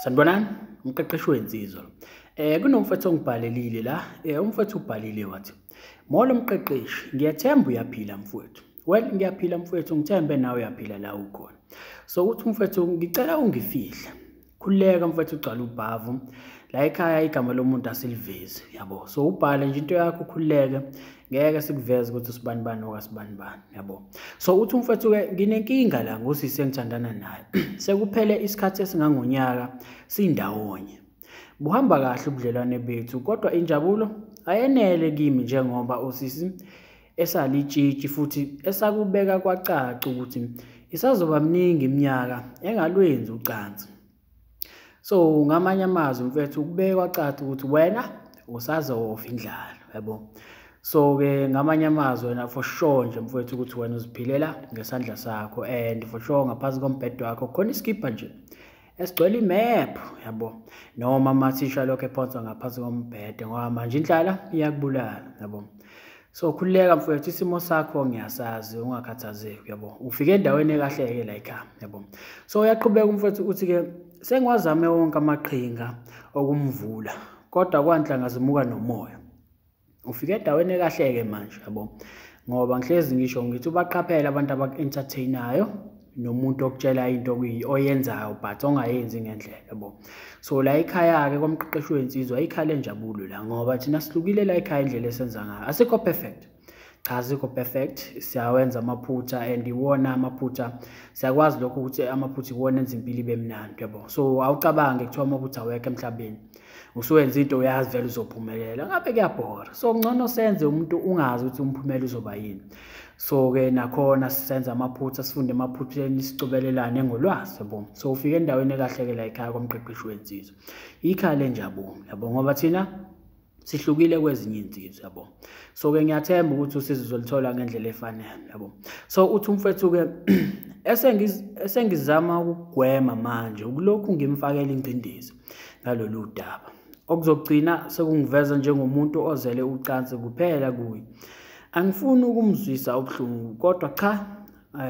Sanibonani, umqeqeshi wensizwa. Kunomfethu ongibhalelile la, umfethu ubhalile wathi, "Molo mqeqeshi, ngiyathemba uyaphila mfowethu." Well, ngiyaphila mfowethu, ngithembe nawe uyaphila la ukhona. So uthi umfethu, ngicela ungifihle. Khululeka mfethu, ugcwala ubhavu. La ekhaya igama lomuntu asilivezi, yabo. So ubhale nje into yakho ukhululeke, ngeke sikuveze ukuthi usibani bani okasibani bani, yabo. So uthi umfethu ke nginenkinga la ngosisi engithandana naye. Sekuphele isikhathi esingangonyaka sindawonye. Buhamba kahle ubudlelwane bethu, kodwa injabulo ayenele kimi njengoba usisi esalitshitshi futhi esakubeka kwacaca ukuthi isazoba miningi iminyaka engalwenzi ucansi. So ngamanye amazwi mfethu, kubeka kwacaca ukuthi wena usazofa indlala, yabo. So ke ngamanye amazwi wena for sure nje mfethu ukuthi wena uziphilela ngesandla sakho, and for sure ngaphansi kombhedo wakho khona iskibha nje esigcwele imephu, yabo, noma amathisha lokho ephonswa ngaphansi kombhede, ngoba manje indlala iyakubulala, yabo. So khululeka mfethu, isimo sakho ngiyasazi, ungakhathazeki, yabo. Ufike endaweni ekahle-ke la ekhaya, yabo. So uyaqhubeka umfethu uthi-ke sengiwazame wonke amaqhinga okumvula, kodwa kwanhlanga zimuka nomoya. Ufike endaweni ekahle-ke manje, yabo, ngoba ngihlezi ngisho ngithi ubaqaphele abantu abaku-entertain-ayo nomuntu okutshela into oyenzayo but ongayenzi ngendlela, yabo. So la ekhaya-ke kwamqeqeshi wensizwa ikhaya lenjabulo la, ngoba thina sihlukile la ekhaya indlela esenza ngayo. Asikho perfect, cha, asikho perfect, siyawenza amaphutha, and iwona amaphutha siyakwazi lokho ukuthi amaphutha iwona enza impilo ibe mnandi, yabo. So awucabange kuthiwa amaphutha awekho emhlabeni, usuwenza into uyazi vele uzophumelela, ngabe kuyabhora. So ngcono senze umuntu ungazi ukuthi umphumela uzoba yini. So-ke nakhona sisenza amaphutha, sifunde emaphutheni, sicobelelane ngolwazi, yabo. So ufike endaweni ekahle-ke la ekhaya kwamqeqeshi wensizwa, ikhaya lenjabulo, yabo, ngoba thina sihlukile kwezinye iy'nsizwa, yabo. So-ke ngiyathemba ukuthi usizo uzolithola ngendlela efanele, yabo. So uthi umfethu-ke esengizama ukugwema manje ukulokhu ngimfakela ingcindezi ngalolu daba, okuzogcina sekungiveza njengomuntu ozele ucansi kuphela kuye. Angifuni ukumzwisa ubuhlungu, kodwa cha,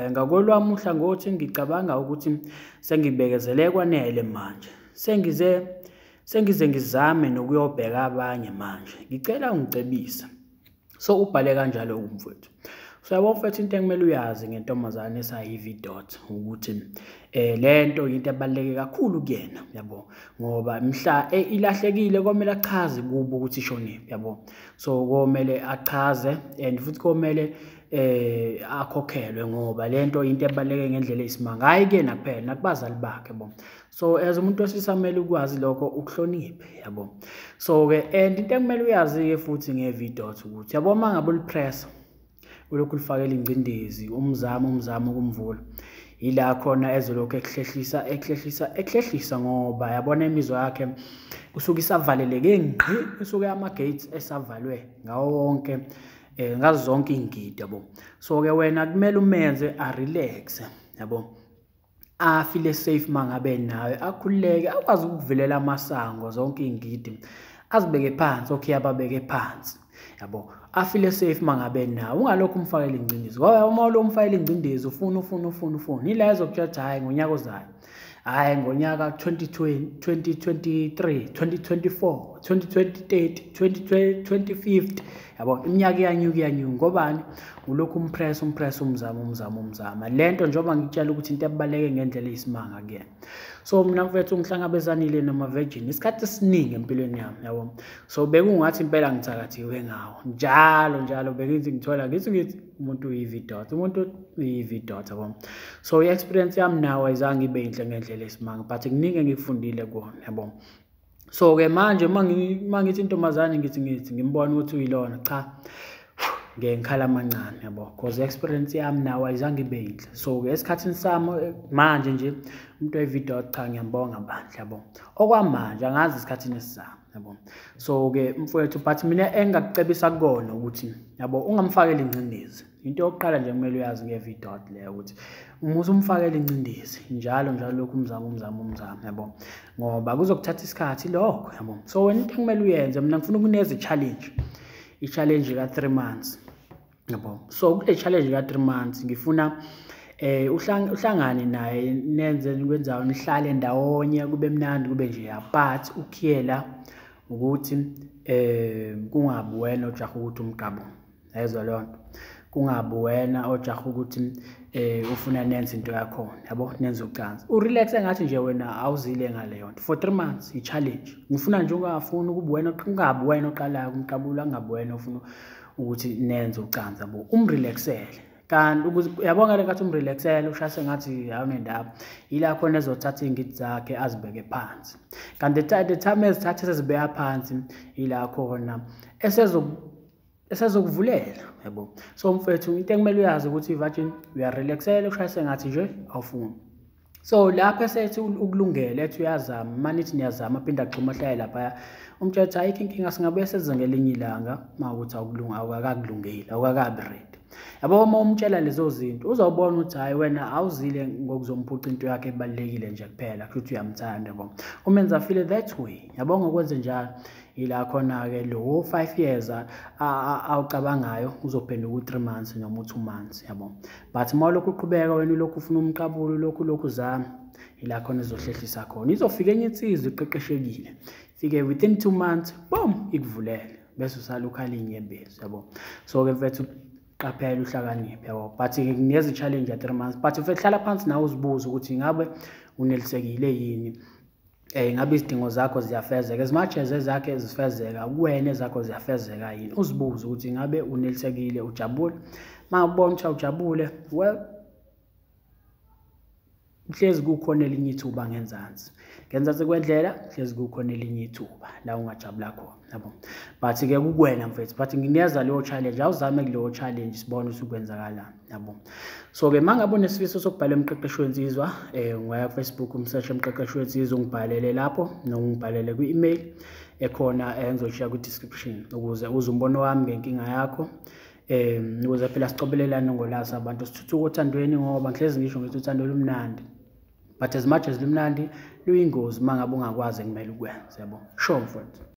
ngakolwami uhlangothi ngicabanga ukuthi sengibekezele kwanele manje. Sengize ngizame nokuyobheka abanye manje. Ngicela ungicebise. So ubhale kanjalo umfowethu. So yabo mfethu, into ekumele uyazi ngentombazane esayi-V dot ukuthi lento into ebaluleke kakhulu kuyena, yabo, ngoba mhla ilahlekile komele achaze kubo ukuthi ishonephi, yabo. So komele achaze, and futhi komele akhokhelwe, ngoba lento into ebaluleke ngendlela eyisimanga, hhayi kuyena kuphela, nakubazali bakhe, yabo. So as umuntu wesilisa kumele ukwazi lokho, ukuhloniphe, yabo. So-ke and into ekumele uyazi-ke futhi nge-V dot ukuthi, yabo, uma ngabe ulipressa ulokhu ulifakela ingcindezi, umzamo umzamo ukumvula, ila khona ezolokhu ekuhlehlisa ekuhlehlisa ekuhlehlisa, ngoba yabona imizwa yakhe kusuke isavaleleke ngqi, isuke ama-gates esavalwe ngawo wonke, ngazo zonke iy'ngidi, yabo. So-ke wena kumele umenze a-relax, yabo, afile safe mangabe nawe, akhululeke, akwazi ukuvulela amasango zonke iy'ngidi, azibeke phansi, okay, ababeke phansi, yabo, afile safe mangabe nawe. Ungalokhu umfakela ingcindezi, ngoba uma ulokhu umfakela ingcindezi ufuna ufuna ufuna ufuna, ila ezokutshela ukuthi hhayi ngonyaka ozayo, hhayi ngonyaka 2020, 2023, 2024, 2030, 2050, yabo. Iminyaka iyanyuka iyanyuka, ngobani? Ulokhu umpress umpress, umzama umzama umzama lento, njengoba ngikutshela ukuthi into ebaluleke ngendlela eyisimanga kuyena. So mina mfethu ngihlangabezanile nama-virgin isikhathi esiningi empilweni yami, yabo. So bekungathi impela ngithakathiwe ngawo njalo njalo, bengithi ngithola ngithi umuntu uyi-V dot, umuntu uyi-V dot, yabo. So i-experience yami nawo ayizange ibe yinhle ngendlela eyisimanga, but kuningi engikufundile kuwona, yabo. So-ke manje uma ngithi intombazane ngithi ngimbona ukuthi uyilona, cha, ngeke ngikhala amancane, yabo, cause i-experience yami nawo ayizange ibe yinhle. So-ke esikhathini sami manje nje umuntu oyi-V dot, cha, ngiyambonga bandla, yabo. Okwamanje angazi esikhathini esizayo, yabo. So-ke mfowethu, but mina engingakucebisa kukona ukuthi, yabo, ungamfakeli ingcindezi. Into yokuqala nje kumele uyazi nge-V dot leyo ukuthi uma usumfakela ingcindezi njalo njalo, lokhu umzamo umzamo umzamo, yabo, ngoba kuzokuthatha isikhathi lokho, yabo. So wena into ekumele uyenze, mina ngifuna ukunikeza i-challenge, i-challenge ka-3 months, yabo. So kule challenge ka-3 months ngifuna Uhlangane naye nenze kwenzayo, nihlale ndawonye kube mnandi kube nje, but ukhiyela ukuthi kungabi wena ojaha ukuthi umgqabule, yayizwa leyo nto. Kungabi wena ojaha ukuthi ufuna nenze into yakhona, yabo, nenze ucansi. Urelaxe engathi nje wena awuzile ngaleyo nto for 3 months, i-challenge. Ngifuna nje ungafuni ukuba wena, kungabi wena oqalayo ukumqabula, kungabi wena ofuna ukuthi nenze ucansi, yabo. Umrelaxele. Kanti uyabona ngale nkathi umrelaxele ushaya sengathi awunendaba, yila khona ezothatha iy'ngidi zakhe azibeke phansi. Kanti the time ezithatha esezibeka phansi, yila khona esezokuvulela, yabo. So mfethu, into ekumele uyazi ukuthi i-virgin uyarelaxela ushaya sengathi nje awufuni. So lapho esethi ukulungele, ethi uyazama, manithi niyazama, aphinde agxume ahlale laphaya, umtshela ukuthi ayikho inkinga, singabuye senze ngelinye ilanga uma ukuthi awukakakulungeli, awukakabi ready. Yabo, uma umtshela lezo zinto uzobona ukuthi hhayi wena awuzile ngokuzomphuca into yakhe ebalulekile nje kuphela, kusho ukuthi uyamthanda, yabo. Umenza feel that way, yabo. Ngokwenze njalo ila khona-ke lo 5 years awucabangayo uzophenduka u-3 months noma u-2 months, yabo. But uma ulokhu uqhubeka wena ulokhu ufuna umqabulo, ulokhu uzama, ila khona ezohlehlisa khona. Izofika enye insizwa iqeqeshekile, ifike within 2 months, boom, ikuvulele, bese usala ukhala iy'nyembezi, yabo. So-ke mfethu, qaphela, uhlakaniphe, yabo. But nginikeza i-challenge ya 3 months, but mfethu hlala phansi nawe uzibuze ukuthi ngabe unelisekile yini, ngabe izidingo zakho ziyafezeka as much as ezakhe zifezeka, kuwena ezakho ziyafezeka yini. Uzibuze ukuthi ngabe unelisekile, ujabule. Uma ubona ukuthi awujabule, well, hlezi kukhona elinye ithuba ngenzansi, ngenzansi kwendlela hlezi kukhona elinye ithuba la ungajabula khona, yabo. But-ke kukuwena mfethu, but nginikeza leyo challenge, awuzame kuleyo challenge sibone ukuthi kwenzakalani, yabo. So-ke uma ngabe unesifiso sokubhala emqeqeshi wensizwa, ungaya ku-Facebook umsearch emqeqeshi wensizwa, ungibhalele lapho noma ungibhalele kwi-email ekhona engizoyishiya kwi-description, ukuze uze umbono wami ngenkinga yakho, ukuze phela sicobelelane ngolwazi abantu, sithuthuke othandweni, ngoba ngihlezi ngisho ngithi uthando lumnandi, but as much as lumnandi luyingozi uma ngabe ungakwazi ekumele ukwenze, yabo. Sure mfowethu.